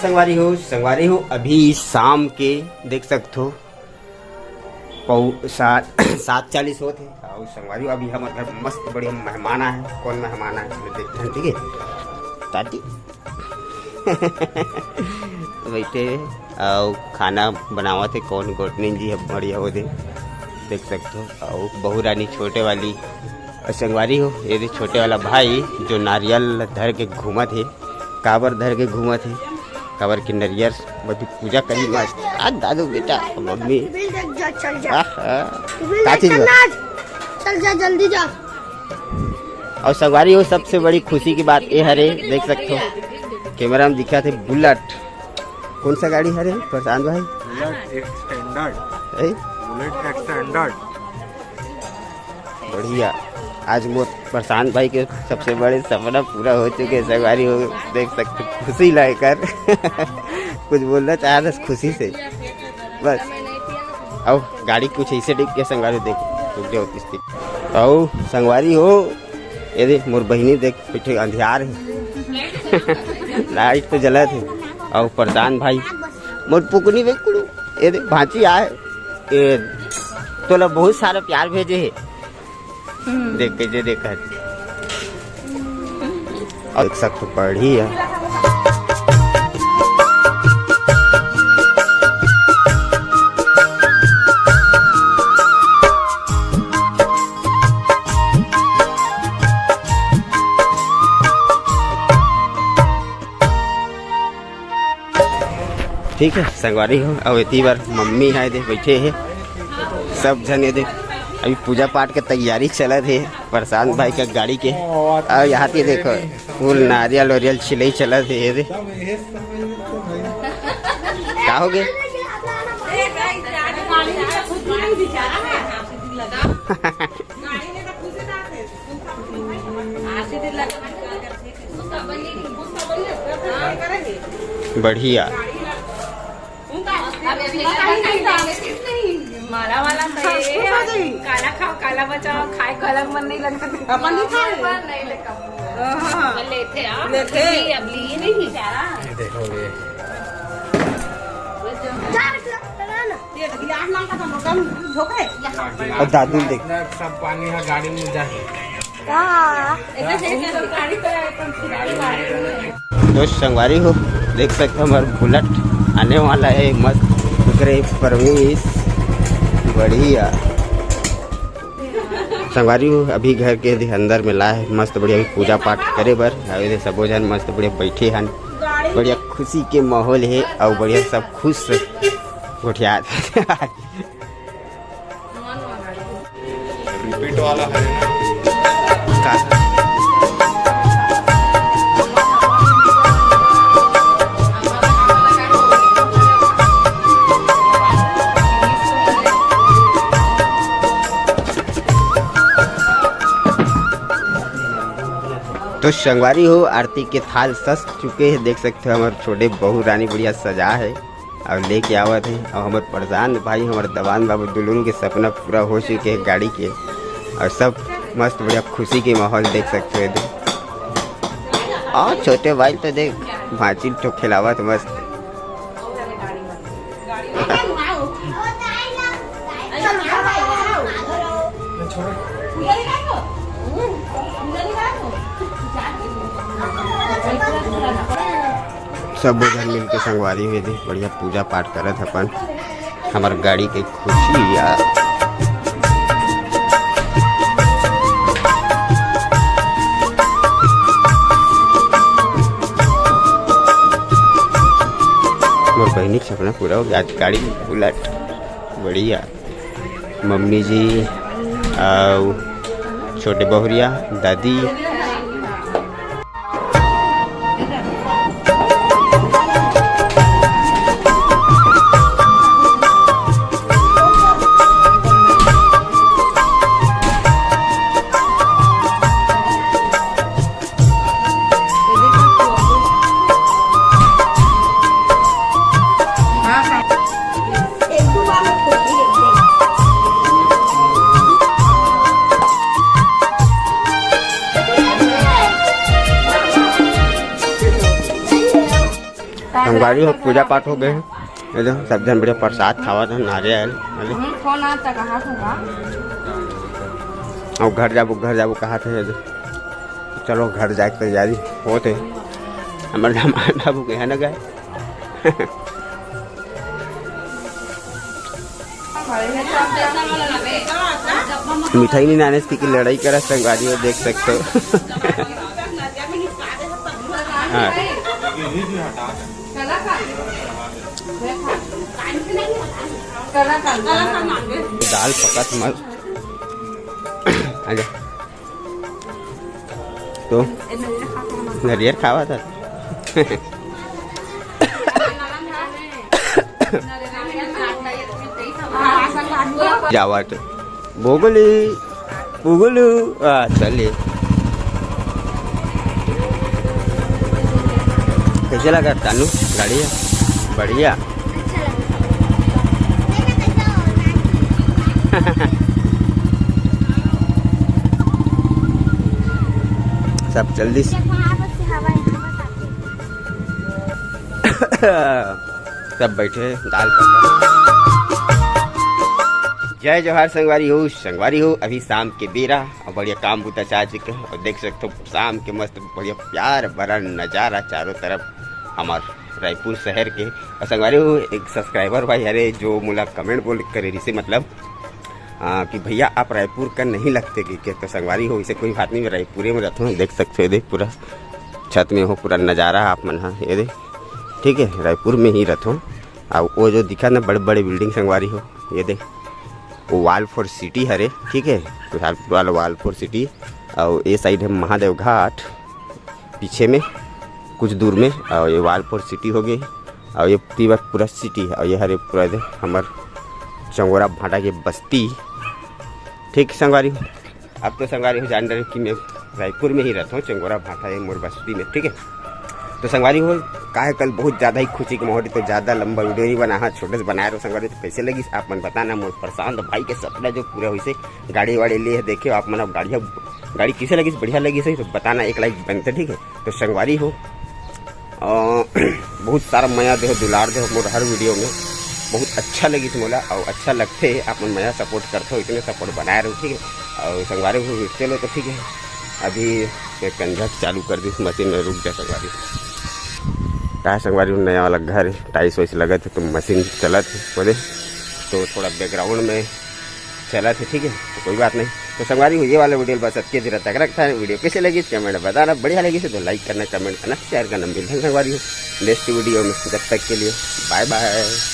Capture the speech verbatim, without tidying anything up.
संगवारी हो, संगवारी हो, अभी शाम के देख सकथो, पौ-, सात, सात चालीस होत हे। अउ संगवारी हो, अभी हमर घर मस्त बढ़िया मेहमान आए हे। कौन मेहमान आए हे, देखथन, ठीक है, ताती बैठे हे अउ खाना बनावत हे। कौन गोठनी जी हे, बढ़िया हो दे, देख सकथो। अउ बहू रानी छोटे वाली, अउ संगवारी हो, ये दे छोटे वाला भाई जो नारियल धर के घूमत हे। काबर धर के घूमत हे? काबर के नरियर अभी पूजा करी मस्त। आ दादू बेटा, मम्मी। बिल देख जा, चल जा। आहा। बिल का देख चीज चल बा? ना। चल जा, जल्दी जा। अउ संगवारी हो, सबसे बड़ी खुशी की बात ये हरे, देख सकथो, कैमरा में दिखा थे बुलेट। कौन सा गाड़ी हरे प्रशांत भाई? Bullet X standard. ए? Bullet X standard. बढ़िया। आज मोर प्रशांत भाई के सबसे बड़े सपना पूरा हो चुके हे, संगवारी हो, देख सकते, खुशी लेकर कुछ बोलना चाह रहे खुशी से बस। अउ गाड़ी कुछ ऐसे डिग के, संगवारी हो, देख, रुक जाओ, किस्ती। अउ संगवारी हो, ये दे मोर बहिनी देख, पीछे अंधियार हे। लाइट तो जलत हे। अउ प्रशांत भाई, मोर पुकनी बे कुड़ू, ये दे भांची आए। ए, तोला बहुत सारा प्यार भेजे हे। देख के जे देखत। अउ एक सख्त बढ़िया। ठीक है संगवारी हो, अउ एती बार मम्मी हे दे बैठे हे, सब झन ये दे अभी पूजा पाठ के तैयारी चलत हे प्रशांत भाई के गाड़ी के। अउ यहाँ पे देखो फूल नारियल ओरियल छिलई चलत हे ये दे। का हो गे? बढ़िया। माला वाला तो ये है, काला खाओ काला बचाओ, खाए को अलग मन नहीं लगता। अपन नहीं खाए। नहीं लगता। हाँ। लेते हैं। लेते। अब लिए नहीं। देखो ये। चार किलो ना। ये गिलास मांगता था, लोग हम धोखे। अउ दादू ल देख। सब पानी ह गाड़ी में जाही। तो संगवारी हो, देख सकते हो हमर बुलेट आने वाला हे, मस्त ओकरे प्रवेश बढ़िया। संगवारी हो, अभी घर के अंदर में लाए हे, मस्त बढ़िया अभी पूजा पाठ करे बर। अउ ये सबो झन मस्त बढ़िया बैठे हन, बढ़िया खुशी के माहौल हे अउ बढ़िया सब खुश गोठियात। रिपीट वाला है ना। तो संगवारी हो, आरती के थाल सज चुके हे, देख सकते हो हमर छोटे बहू रानी बढ़िया सजा हे। अउ लेके आवत हे। अउ हमर प्रशांत भाई, हमर दबान बाबू दुलुन के सपना पूरा हो चुके हे गाड़ी के। अउ सब मस्त बढ़िया खुशी के माहौल देख सकते हो इधर। अउ छोटे भाई तो देख भांची ठो खेलावत मस्त। सबो झन मिलके संगवारी हो दे, बढ़िया पूजा पाठ करत हन अपन हमर गाड़ी के खुशी या। मोर बहिनी के सपना पूरा हो गया, आज गाड़ी बुलेट बढ़िया। मम्मी जी अउ छोटे बहुरिया, दादी। पारी हो, पूजा पाठ हो गए हे। ये देखो, सब झन बढ़िया प्रसाद खावत हे, नारियल, ये देखो। हम्म, फोन आता कहा था? अउ घर जाबो, घर जाबो कहा थे, ये देखो। चलो, घर जाए के तैयारी होत हे। हमर जमाई बाबू के हे ना गए। मिठाई नहीं लाने से की लड़ाई करा संगवारी हो, देख सकते हो। हाँ। दाल पकत मस्त। आजा। तो नरियर खावा था। जावत। भोगली, भोगलू, आ, चलिए। कैसे लगा तानू गाड़ी? बढ़िया। सब जल्दी से। सब बैठे दाल पकवा। जय जोहार संगवारी हो, संगवारी हो, अभी शाम के बेरा अउ बढ़िया काम बूता चाह चुके हे अउ देख सकते हो शाम के मस्त बढ़िया प्यार भरा नजारा चारों तरफ हमार रायपुर शहर के। अउ संगवारी हो, एक subscriber भाई हरे जो मोला comment बोल करे रिसे, मतलब, आ, कि भैया आप रायपुर का नहीं लगते कि, कि तो संगवारी हो, इसे कोई बात नहीं, मैं रायपुरे में रहता हूँ। देख सकते हो, ये देख पूरा छत में हो, पूरा नजारा आप मन हा, ये देख, ठीक है, रायपुर में ही रहता हूँ। और वो जो दिखा ना बड़े बड़े building संगवारी हो, ये देख, वो Wall for City हरे, ठीक है, तो फिलहाल पूरा Wall for City। और ये side है महादेव घाट पीछे में कुछ दूर में, और ये Wall for City हो गई, और ये पूरा पूरा city है, और ये हरे पूरा दे हमर चंगोरा भाटा के बस्ती। ठीक संगवारी हो, अब तो संगवारी हो जान रहे हो कि मैं रायपुर में ही रहता हूँ, चंगोरा भाटा है मोर बस्ती में, ठीक है। तो संगवारी हो, काहे कल बहुत ज़्यादा ही खुशी के माहौल, तो ज़्यादा लंबा video नहीं बना, हाँ छोटे से बनाए रहो संगवारी। तो कैसे लगी आप मन बताना, मोर प्रशांत भाई के सपना जो पूरा हुई से गाड़ी वाड़ी लिए देखे आप मन, अब गाड़ी, गाड़ी कैसे लगी, बढ़िया लगी सही तो बताना, एक like बनते, ठीक है। तो संगवारी हो, अ, बहुत सारा मया देहो, दुलार देहो मोर हर video में, बहुत अच्छा लगिस मोला और अच्छा लगथे। आप मन मया support करथो, इतने support बनाए रहो, ठीक है। और संगवारी हो, चलो तो ठीक है, अभी मैं कंझा चालू कर दी मशीन में, रुक जा संगवारी। का संगवारी हो, नया वाला घर tiles वाइल्स लगत है तो मशीन चलत है बोले, तो थोड़ा background में चलत है, ठीक है, तो कोई बात नहीं। तो संगवारी हो, ये वाला video बस अतके जरा तक रखता है। Video कैसे लगी comment बताना, बढ़िया लगी से तो like करना, comment करना, share करना। मिलते हैं संगवारी हो next video में, जब तक के लिए bye bye।